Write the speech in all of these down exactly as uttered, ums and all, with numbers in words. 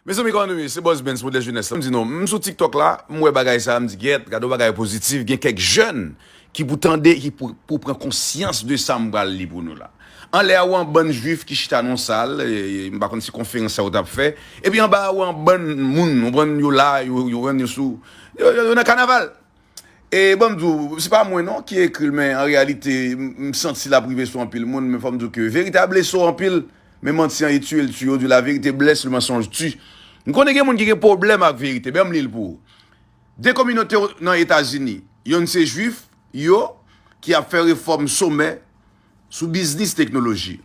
Mezanmi, kòman nou ye? Se Boss Benz, modèl jenès la. M di nou, m sou TikTok la, m wè bagay sa, m di, gyèt, gade yon bagay pozitif, gen kèk jèn ki pou tande, ki pou, pou pran konsyans de sa m pral li pou nou la. Anlè a, ou an bann jwif ki chita nan sal, e, e, m pa konn si konferans sa yo t ap fè. Epi anba a, ou an bann moun, ou bann yo la, yo, yo, yo, yo sou, yo, yo, yo nan kanaval. E bon, m di w, se pa mwen non ki ekri l, men an reyalite, m, m santi l ap rive sou anpil moun, men fò m di w ke verite a blese w anpil, men manti an e tiye l tiye, on dit la vérité blesse, le mensonge tue. M konnen gen moun ki gen pwoblèm ak verite, men m li l pou ou. De kominote nan Etazini, yonn se jwif, yo, ki ap fè refòm somè sou biznis teknoloji.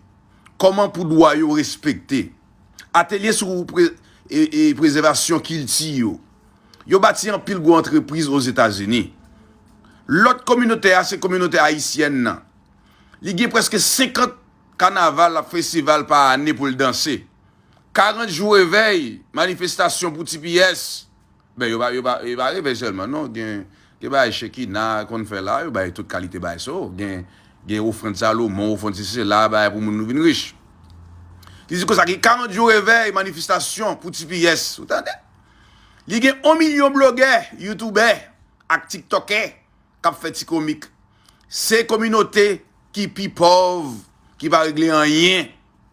Kòman pou dwa yo respekte. Atelye sou pre, e, e, prezèvasyon kilti yo. Yo bati anpil gwo antrepriz Ozetazini. Lòt kominote a se kominote ayisyèn nan. Li gen prèske senkant kanaval ak festival pa ane pou l danse. Karant jou revèy, manifestasyon pou T P S. Ben, yo pa, yo pa, yo pa revèy sèlman, non. Gen, gen bagay Chekina konn fè la, yo bay tout kalite bagay sa yo. Gen, gen ofrann Salomon, ofrann sesi la, bagay pou moun nou vin rich. Li di konsa, gen karant jou revèy, manifestasyon pou T P S. Ou tande? Li gen yon milyon blogè, youtubè, ak tiktokè k ap fè ti komik. Se kominote ki pi pòv, ki pa regle anyen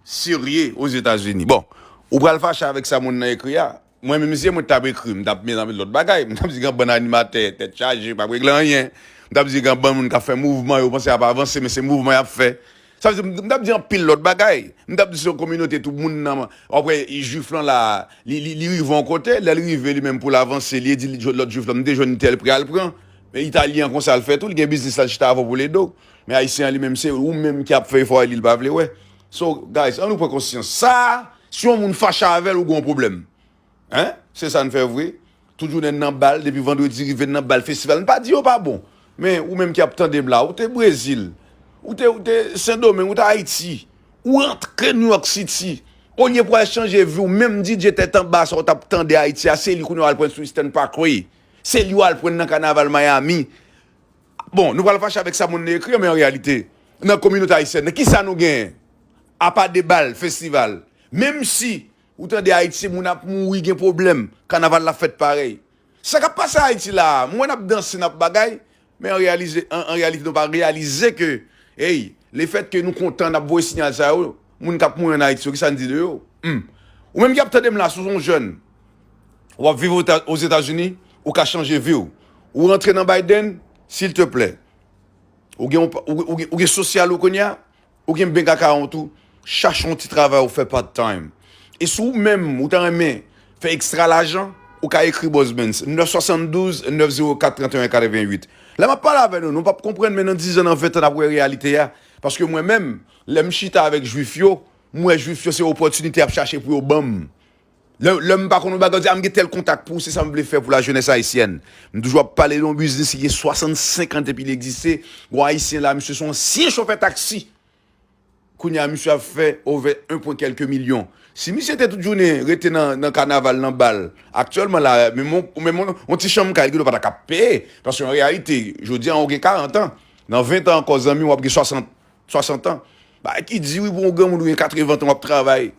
serye Ozetazini. Bon, ou pral fache avèk sa moun nan ekri a. Mwen menm si se mwen ki t ap ekri, m t ap mete anpil lòt bagay. M t ap di gen bann animatè, tèt chaje, p ap regle anyen. M t ap di gen bann moun k ap fè mouvman, yo panse y ap avanse, men se mouvman y ap fè. Sa vle di, m t ap di anpil lòt bagay. M t ap di se yon kominote tout moun nan. W ap wè jwif lan la, li, li, li rive yon kote, lè l rive li menm pou l avanse, li di lòt jwif lan, m te jwenn tèl pri al pran. Men italyen an konsa l fè tou, li gen biznis la l chita avè w pou l ede w. Men ayisyen an li menm se ou menm ki ap fè efò a li, li pa vle wè. So, guys, ann nou pran konsyans. Sa, si yon moun fache avè l, ou gen yon pwoblèm. Hein? Se sa n fè vre. Tout jounen n nan bal, depi vandredi rive n nan bal festival. N pa di yo pa bon. Men ou menm ki ap tande m la, ou te Brezil, ou te, ou te Sendomeng, ou te Ayiti, ou rantre New York City. Olye pou al chanje vi w, menm D J tèt anba sa w t ap tande Ayiti a, se li kounye a w al pran sou Eastern Parkway. Se li w al pran nan kanaval Miami. Bon, nou pral fache avèk sa moun nan ekri an, men an reyalite, nan kominote ayisyèn nan, kisa nou genyen? Apa de bal, festival. Menm si ou tande Ayiti, moun ap mouri, gen pwoblèm, kanaval la fèt parèy. Sa k ap pase Ayiti la a, m wè n ap danse, n ap bagay, men an reyalize, an, an reyalite, nou pa reyalize ke, hey, lefètke nou kontan, n ap voye siyal sa yo, moun k ap mouri ann Ayiti yo, kisa n di de yo? Hmm. Ou menm ki ap tande m la, si w se yon jèn, w ap viv Ozetazini, ou ka chanje vi w. Ou rantre nan Biden, silteplè. Ou gen, ou, ou, ou gen sosyal ou kounye a, ou gen bank account ou, chache yon ti travay ou fè part time. E si w menm, ou ta renmen fè ekstra lajan, ou ka ekri Boss Benz, nèf swasann douz, nèf zewo kat, trannteyen katrevennuit. Lè m ap pale avè nou, nou p ap konprann, men nan dizan, nan ventan, n ap wè reyalite a. Paske mwen menm, lè m chita avèk jwif yo, m wè jwif yo se opòtinite y ap chache pou yo ban m. Lè, lè m pa konn yon bagay, di, a, m gen tèl kontak pou ou, se sa m vle fè pou lajenès ayisyèn. M toujou ap pale de yon biznis ki gen swasannsenk an depi l egziste. Gon ayisyen la, misye se yon ansyen chofè taksi. Kounye a, misye ap fè over en pwen kèlke milyon. Si misye te tout jounen rete nan, nan kanaval, nan bal, aktyèlman la, menm yon, menm yon, yon ti chanm kay, li pa ta ka peye. Paske an reyalite, jodi a, ou gen karant an. Nan ventan ankò, zanmi, w ap gen swasant, swasant an. Bagay ki di wi pou yon granmoun ou gen katreven an w ap travay.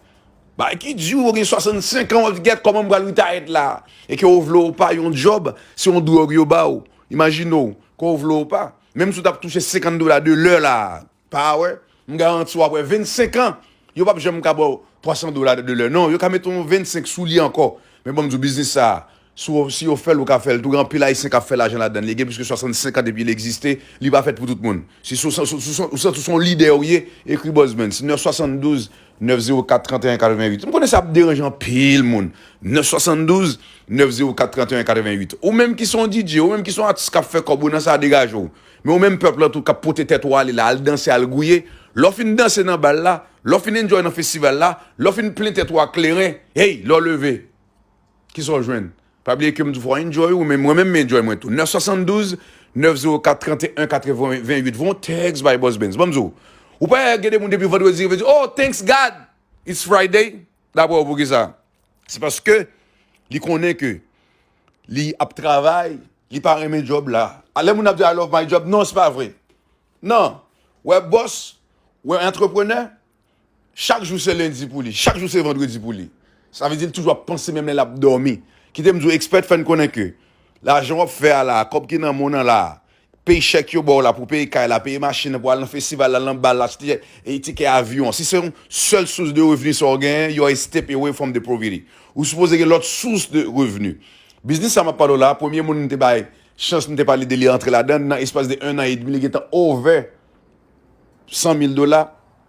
Bagay ki di wi, ou gen swasannsenk an, w ap di, "Gèt kòman m pral retire la." E ke w vle w pa, yon djòb, se yon dwòg yo ba w. Imajine w, ke w vle w pa. Menm si w t ap touche senkant dola de lè la, pa wè, m garanti w apre vennsenk an, yo p ap janm ka ba w twasan dola de lè. Non, yo ka mete yon vennsenk sou li ankò. Men ban m di w, biznis sa a, si w, si yo fè l, ou ka fè l tou. Gen anpil Ayisyen k ap fè lajan ladan l. Li gen plis ke swasannsenk an depi l egziste, li pa fèt pou tout moun. Si, si, si, si, si, ou santi w se yon lidè ou ye, ekri Boss Benz, nèf swasann douz, nèf zewo kat, trannteyen katrevennuit. M konnen sa ap deranje anpil moun. Nèf swasann douz, nèf zewo kat, trannteyen katrevennuit. Ou menm ki se yon D J, ou menm ki se yon atis k ap fè kòb ou nan sa, degaje w. Men ou menm pèp lan tou k ap pote tèt ou ale la, al danse, al gouye. Lè w fin danse nan bal la, lè w fin enjoy nan festival la, lè w fin plen tèt ou ak kleren, hey, lè w leve, kisa w jwenn? Pa bliye ke m di w fò w enjoy ou, men mwen menm m enjoy mwen tou. Nèf swasann douz, nèf zewo kat, trannteyen katrevennuit. Voye yon tèks bay Boss Benz. Ban m di w, ou pa wè gen de moun depi vandredi rive di, "Oh, thanks God, it's Friday." Daprè w, poukisa? Se paske li konnen ke li ap travay, li pa renmen djòb la. Lè moun ap di, "I love my job," non, se pa vre. Non. Wè bòs, wè antreprenè, chak jou se lendi pou li, chak jou se vandredi pou li. Sa vle di l toujou ap panse menm lè l ap dòmi. Kite m di w, Expert fè n konnen ke lajan w ap fè a la, kòb ki nan men w nan la, peychèk yo ba w la pou peye kay la, peye machin nan, pou al nan festival la, nan bal la, achte e tikè avyon. Si se yon sèl sous de revni sa w genyen, you are a step away from the poverty. Ou sipoze gen lòt sous de revni. Biznis sa m ap pale w la, premye moun m te bay chans, m te pale de li antre ladan, nan espas de en an edmi, li gentan over san mil dola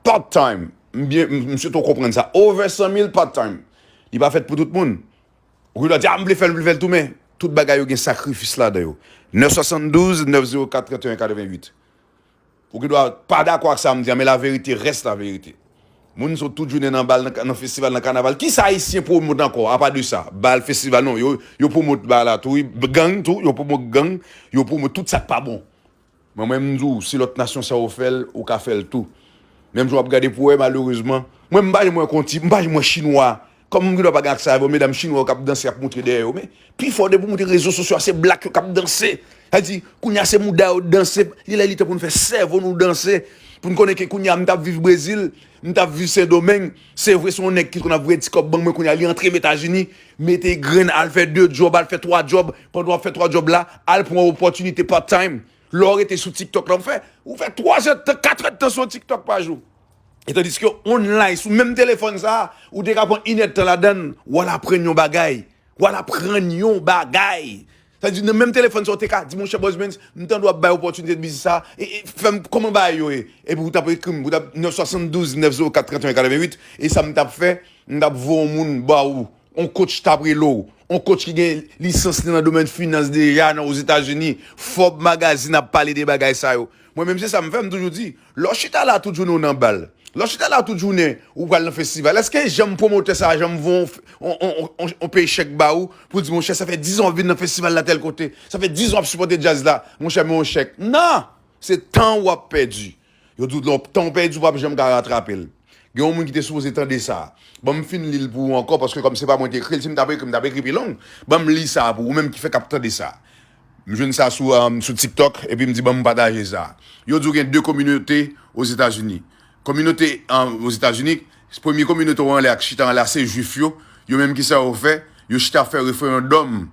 part time. M byen, m, m swete w konprann sa. Over san mil part time. Li pa fèt pou tout moun. Ou gen dwa di, a, m vle fè l, m vle fè l tou, men tout bagay yo gen sakrifis ladan yo. Nèf swasanndouz, nèf zewo kat, trannteyen katrevenwit. Ou gen dwa pa dakò ak sa m di a, men laverite rès laverite. Moun sot tout jounen nan bal, nan, nan festival, nan kanaval. Kisa Ayisyen pwomot ankò, apa de sa? Bal, festival, non. Yo, yo pwomot bal la tou, wi. Gang tou, yo pwomot gang, yo pwomot tout sa k pa bon. Mwen, mwen, m di w, si lòt nasyon sa yo fè l, ou ka fè l tou. Menm jan w ap gade pou wè, malerezman. Mwen, m pa janm wè konti, m pa janm wè chinwa. Kòm m gen dwa pa gen akse avè w, medam chinwa yo k ap danse, ap montre dèyè yo. Men, pifò depi w montre rezo sosyo a, se blak yo k ap danse. Sa di, kounye a se mouda yo danse. Li lè li tan pou n fè sèvo nou danse. Pou n konnen ke kounye a, m t ap viv Brezil, m t ap viv Sendomeng. Se vre, se yon nèg ki konn ap voye ti kòb ban mwen, kounye a, li antre Etazini, mete grenn, al fè de djòb, al fè twa djòb. Pandan w ap fè twa djòb la, al pran yon opòtinite part time. Lè w rete sou TikTok la, w fè, ou fè twa èdtan, kat èdtan sou yon TikTok pa jou. E tandiske online, sou menm telefòn sa a, ou te ka pran inèdtan ladan l, w al aprann yon bagay. W al aprann yon bagay. Sa di, nan menm telefòn sa, ou te ka di, monchè Buzz Bands, m tande w ap bay opòtinite de biznis sa a, e, e, fè m, kòman bagay yo ye? Epi ou t ap ekri m, ou t ap nèf swasanndouz, nèf zewo kat, trannteyen katrevenwit, e sa m t ap fè, m t ap voye yon moun ba ou. On coach t ap rele w. On coach ki gen lisans li nan domèn finans deja nan Ozetazini. Forbes Magazine ap pale de bagay sa yo. Mwen menm se sa m fè, m toujou di, lè w chita la tout jounen w nan bal. Lè w chita la tout jounen ou pral nan festival. Èske janm pwomotè sa a janm voye on, on, on, on, on peye chèk ba ou pou di, monchè, sa fè diz an w ap vin nan festival la tèl kote. Sa fè diz an w ap sipòte djaz la. Monchè, men yon chèk. Non! Se tan w ap pèdi. Yo di w lè w tan w pèdi, ou p ap janm ka ratrape l. Gen yon moun ki te sipoze tande sa. Ban m fin li l pou ou ankò, paske kòm se pa mwen ki ekri l, si m t ap ekri, m t ap ekri pi long. Ban m li sa pou ou menm ki fèk ap tande sa. M jwenn sa sou, um, sou TikTok, epi m di, ban m pataje sa. Yo di w gen de kominote Ozetazini. Kominote, um, Ozetazini, premye kominote w anlè a, k chita anlè a, se Jwif yo. Yo menm, kisa yo fè? Yo chita fè referandòm.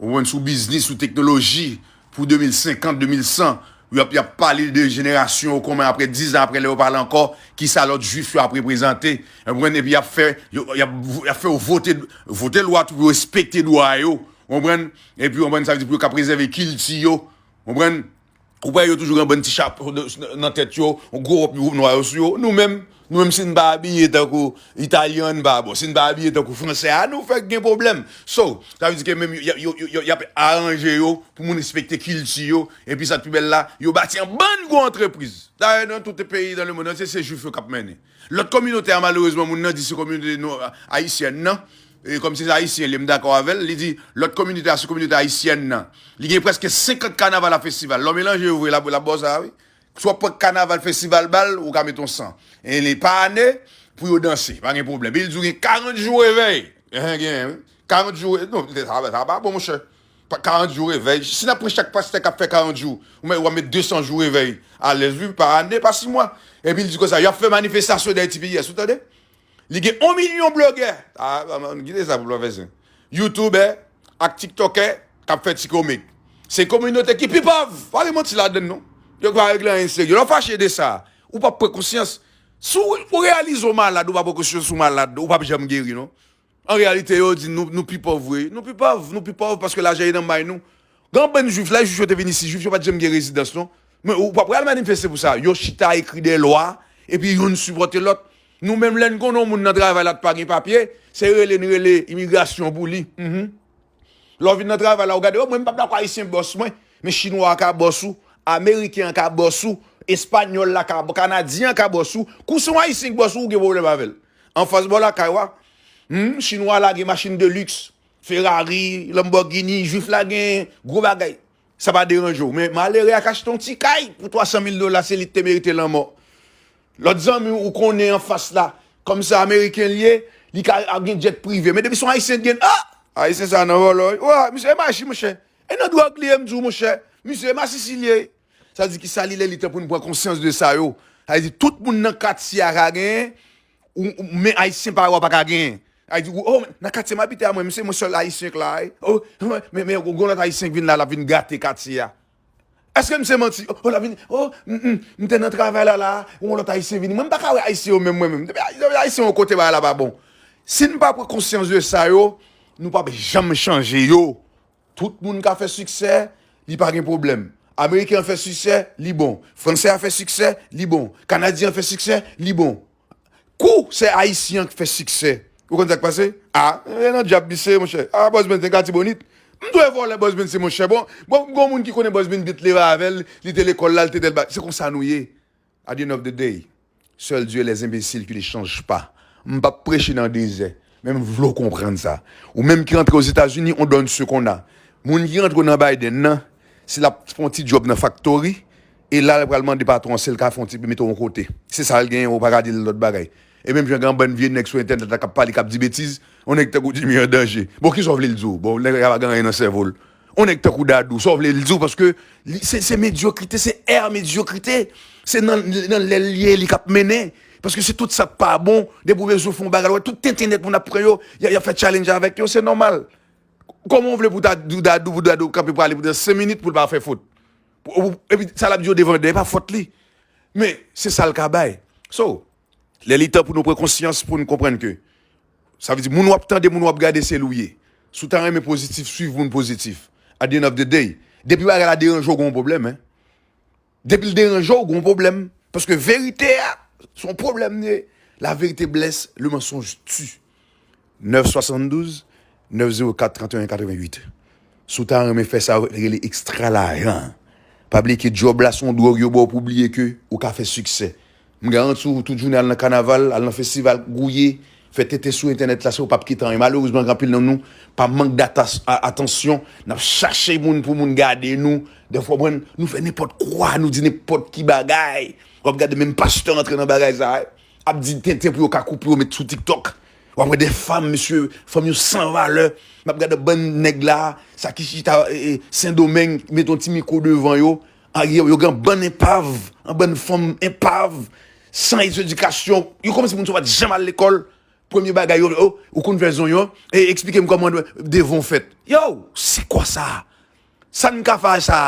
Ou konprann, sou biznis, sou teknoloji, pou de mil senkant, de mil san, y ap, y ap pale de jenerasyon yo, kòman apre diz an apre, lè yo pale ankò, kisa lòt Jwif yo ap reprezante. Ou konprann? Epi y ap fè, yo, y ap, y ap fè yo vote, vote lwa tou pou yo respekte dwa yo. Ou konprann? Epi, ou konprann, sa vle di pou yo ka prezève kilti yo. Ou konprann? Ou wè yo toujou gen bann ti chapo de, nan tèt yo, yon gwo wòb nwa yo sou yo. Nou menm, nou menm, si n pa abiye tankou Italyan, n pa bon. Si n pa abiye tankou Fransè, a nou fèk gen pwoblèm. So, sa vle di ke menm yo, yo, yo, yo, y ap aranje yo pou moun respekte kilti yo. Epi sa k pi bèl la, yo bati yon bann gwo antrepriz. Dayè, nan tout peyi dan lemonn antye, se Jwif yo k ap mennen. Lòt kominote a, malerezman, moun nan di se kominote nou, ayisyèn nan. E kòm se Ayisyen li, m dakò avè l. Li di, lòt kominote a, se kominote ayisyèn nan. Li gen prèske senkant kanaval ak festival. Lè w melanje yo vre, l ap, l ap ba w sa, wi. Si w ap pran kanaval, festival, bal, ou ka met yon san. E li pa ane, pou yo danse, pa gen pwoblèm. Epi li di w gen karant jou revèy. Enhen, gen, wi. Karant jou, non, sa, sa pa bon, monchè. Pa, karant jou revèy. Si n ap pran chak pastè k ap fè karant jou, ou mèt, w ap met de san jou revèy. Alèz, wi, pa ane, pa sis mwa. Epi l di konsa, y ap fè manifestasyon dèyè T P S, ou tande? Li gen yon milyon blogè. A, kite sa pou blòfè sen. YouTubè ak TikTokè k ap fè ti komik. Se kominote ki pi pòv. Pa gen manti ladann, non. Yo pa regle anyen serye. Lè w fache de sa, ou p ap pran konsyans. Si w, ou reyalize w malad, ou pa pran konsyans ou malad, ou p ap janm geri, non. An reyalite, yo di nou, nou pi pòv vre. Nou pi pòv, nou pi pòv paske lajan ye nan may nou. Gen bann Jwif, lè Jwif yo te vin isi, Jwif yo pa t janm gen rezidans, non. Men ou p ap pral manifeste pou sa. Yo chita ekri de lwa, epi youn sipòte lòt. Nou menm, lè n konnen yon moun nan travay la t pa gen papye, se rele n rele imigrasyon pou li. Mhm. Lè w vin nan travay la, ou gade, o, mwen, m p ap dakò Ayisyen bòs mwen, men Chinwa a ka bòs ou, Ameriken an ka bòs ou, Espanyòl la ka, Kanadyen an ka bòs ou. Kou se yon Ayisyen k bòs ou, ou gen pwoblèm avè l. Anfas bò lakay w a, hmm, Chinwa a lage machin de luxe, Ferrari, Lamborghini, Jwif la gen gwo bagay. Sa pa deranje w. Men malere a k achte yon ti kay pou twa san mil dola, se li k te merite lanmò. Lòt zanmi w ou konnen anfas la, kòm se Ameriken li ye, li ka ap gen djèt prive. Men depi se yon Ayisyen t gen, a! Ayisyen sa nan vòlò, wi. Wa, misye maji, monchè. E nan dwòg li ye, m di w, monchè. Misye masisi li ye. Sa di ki sa li lè li tan pou n pran konsyans de sa yo. Sa vle di tout moun nan katye a ka genyen, ou, ou, men Ayisyen pa yo pa ka genyen. Ay di, oh, nan katye m abite a mwen, m se mwen sèl ayisyen k la, wi. Oh, men, men, gon lòt ayisyen k vin la, l ap vin gate katye a. Èske m se manti? Oh, l ap vin, oh, m, m, m te nan travay la, la, gon lòt ayisyen vini. Mwen, m pa ka wè ayisyen yo menm, mwen menm. Depi ayisyen yon kote, bagay la pa bon. Si n pa pran konsyans de sa yo, nou p ap janm chanje yo. Tout moun ka fè siksè, li pa gen pwoblèm. Ameriken an fè siksè, li bon. Fransè a fè siksè, li bon. Kanadyen an fè siksè, li bon. Kou se Ayisyen an k fè siksè. Ou konn sa k pase? A, e nan dyab misye, monchè. A, Bòs Bens te Latibonit. M dwe vòlè Bòs Bens, monchè. Bon, bon, gon moun ki konnen Bòs Bens, bit leve avè l, li te lekòl la, li te tèl bagay. Se konsa nou ye. At the end of the day, seul Dieu et les imbéciles qui ne changent pas. M p ap preche nan dezè, men m vle w konprann sa. Ou menm ki rantre Ozetazini, on donne ce qu'on a. Moun ki rantre nan Biden nan, si l ap fè yon ti djòb nan faktori, e la l pral mande patwon an si l ka fè yon ti mete yon kote. Se sa l genyen, ou pa ka di l lòt bagay. E menm jan gen yon bann vye nèg sou entènèt la k ap pale, k ap di betiz, yon nèg tankou Jimmy an danje. Bon, kisa w vle l di w? Bon, nèg la pa gen anyen nan sèvo l. On nèg tankou Dadou, sa w vle l di w, paske li, se, se medyokrite, se è medyokrite. Se nan, nan lè l ye, li k ap mennen. Paske se tout sa k pa bon. Depi w bezwen fè yon bagay, w wè tout tenten nèt moun ap pran yo, y a, y ap fè challenge avèk yo, se nòmal. Kòman w vle pou Dadou, Dadou, pou Dadou kanpe prale pandan senk minit pou l pa fè fot? Pou, pou, epi sa l ap di yo devan, dèyè pa fòt li. Men, se sa l ka bay. So, lè li tan pou nou pran konsyans, pou nou konprann ke, sa vle di, moun w ap tande, moun w ap gade, se li w ye. Si w ta renmen pozitif, swiv moun pozitif. At the end of the day, depi bagay la deranje w, gen yon pwoblèm, en. Depi l deranje w, gen yon pwoblèm. Paske verite a, se yon pwoblèm li ye. La vérité blesse, le mensonge tue. Nèf swasanndouz, nèf zewo kat, trannteyen katrevennuit. Si w ta renmen fè sa, rele ekstra lajan. Pa bliye ke djòb la se yon dwòg yo ba w pou w bliye ke ou ka fè siksè. M garanti w, tout jounen al nan kanaval, al nan festival, gouye, fè tenten sou entènèt la, se w p ap kite anyen. Malerezman, gen anpil nan nou pa mank datas-, a-, atansyon, n ap chache moun pou moun gade nou. Dèfwa, mwen, nou fè nenpòt kwa, nou di nenpòt ki bagay. W ap gade menm pastè antre nan bagay sa a, ap di tenten pou yo ka koupe yo met sou TikTok. W ap wè de fanm, mesye, fanm yo san valè. M ap gade bann nèg la, sa ki chita, e, e, Sendomeng, met yon ti mikwo devan yo. A, yo, yo gen bann enpav, an bann fanm enpav, san edikasyon. Yo kòmsi moun sa yo pa t janm al lekòl. Premye bagay, yo, oh, ou konn fè zonyon, e eksplike m kòman devan w fèt. Yo, se kwa sa? Sa n ka fè sa?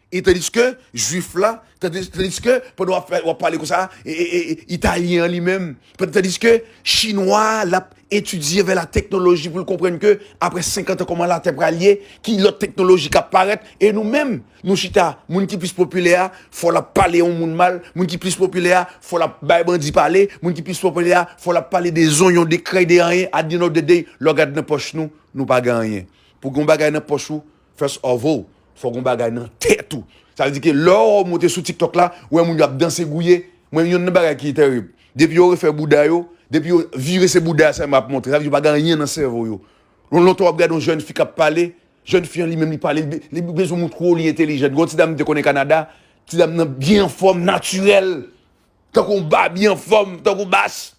E tandiske jwif la, tandi-, tandiske pandan w ap fè, w ap pale konsa, e, e, e, e, italyen an li menm, tandiske chinwa a, l ap etidye vè la teknoloji pou l konprann ke apre senkant an, kòman latè pral ye, ki lòt teknoloji k ap parèt, e nou menm, nou chita, moun ki plis popilè a, fò l ap pale yon moun mal, moun ki plis popilè a, fò l ap bay bandi pale, moun ki plis popilè a, fò l ap pale de zonyon, de krèy, de anyen, at the end of the day, lè w gad nan pòch nou, nou pa gen anyen. Pou gen yon bagay nan pòch ou, first of all, fò gen yon bagay nan tèt ou. Sa vle di ke lè w monte sou TikTok la, ou wè moun yo ap danse gouye, mwen, yonn nan bagay ki terib. Depi yo refè bouda yo, depi yo vire se bouda sa m ap montre, sa vle di yo pa gen anyen nan sèvo yo. Lontan w ap gade yon jèn fi k ap pale, jèn fi an li menm li pale, li be-, li bezwen montre w li entèlijan. Gon ti dam m te konnen Kanada, ti dam nan byen anfòm, natirèl, tankou yon babi anfòm, tankou bas.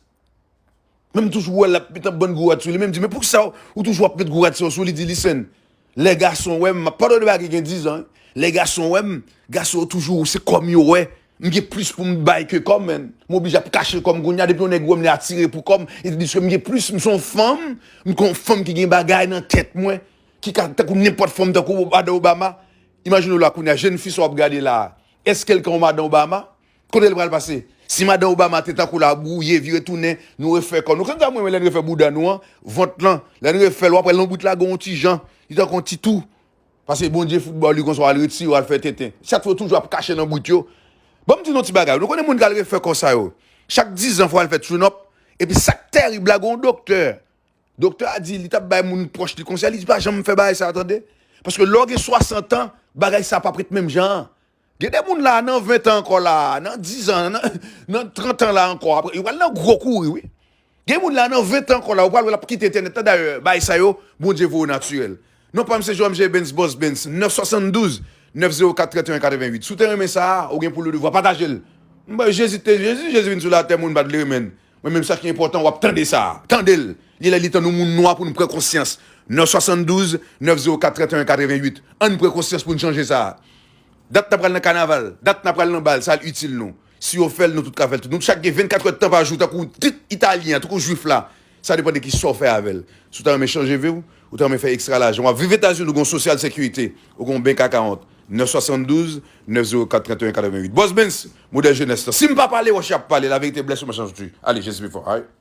Men m toujou wè l ap met yon bann gwo rad sou li. Men m di, men poukisa w, ou toujou ap met gwo rad sa yo sou li? Li di, listen, lè gason wè m, m ap padone bagay ki gen dizan, wi. Lè gason wè m, gason yo toujou, se kò m yo wè. M gen plis pou m bay ke kò m, menn. M oblije ap kache kò m kounye a, depi yon nèg wè m, li atire pou kò m. E tandiske m gen plis, m se yon fanm, m kon fanm ki gen bagay nan tèt mwen, ki ka tankou nenpòt fanm, tankou Madan Obama. Imajine w la kounye a, jèn fi sa w ap gade la a. Èske l ka yon Madan Obama? Kote l pral pase? Si Madan Obama te tankou la, ap gouye, vire tounen, nou refè kò nou. Kanta mwen, lè n refè bouda nou an, vant lan, lè n refè l, w ap wè lanbrit la gen yon ti jan, li tankou yon ti tou. Paske Bondye fout ba w li konsa, w al retire, w al fè tenten. Sa k fè yo toujou ap kache lanbrit yo. Ban m di nou yon ti bagay. Nou konnen moun k al refè kò sa yo, chak dizan fò al fè tune up. Epi sa k terib la, gen yon doktè. Doktè a di li t ap bay moun pwòch li konsèy, li di pa janm fè bagay sa a, tande. Paske lè w gen swasant an, bagay sa a p ap ret menm jan an. Gen de moun la nan ven tan ankò la, nan diz an, nan, nan trant an la ankò, apre, yo pral nan gwo kouri, wi. Gen moun la nan ven tan ankò la, ou pral wè l ap kite entènèt la, dayè, bagay sa yo, Bondye voye yo natirèl. Non pa m se Joam J. Bens, Bòs Bens, nèf swasanndouz, nèf zewo kat, trannteyen katrevennuit. Si w te renmen sa a, ou gen pou le devwa pataje l. M ba Jezi te, Jezi, Jezi vin sou latè, moun pa t vle renmen l. Mwen menm sa ki enpòtan, w ap tande sa a. Tande l. Li lè li tan nou moun nwa pou nou pran konsyans. Nèf swasanndouz, nèf zewo kat, trannteyen katrevennuit. Ann pran konsyans pou n chanje sa a. Dat n ap pral nan kanaval, dat n ap pral nan bal, sa l itil nou. Si yo fè l, nou tout ka fè l tou. Nou chak gen vennkat è tan pa jou, tankou tit italyen an, tankou jwif la. Sa depann de ki sa w fè avè l. Si w ta renmen chanje vi w, ou ta renmen fè ekstra lajan, w ap viv Etazini, ou gen yon sosyal sekirite, ou gen yon bank account, nèf swasanndouz, nèf zewo kat, trannteyen katrevennuit. Boss Benz, modèl jenès lan. Si m pa pale, wòch ap pale, laverite bless you, machann J. Ale, Jezi pi fò, alright?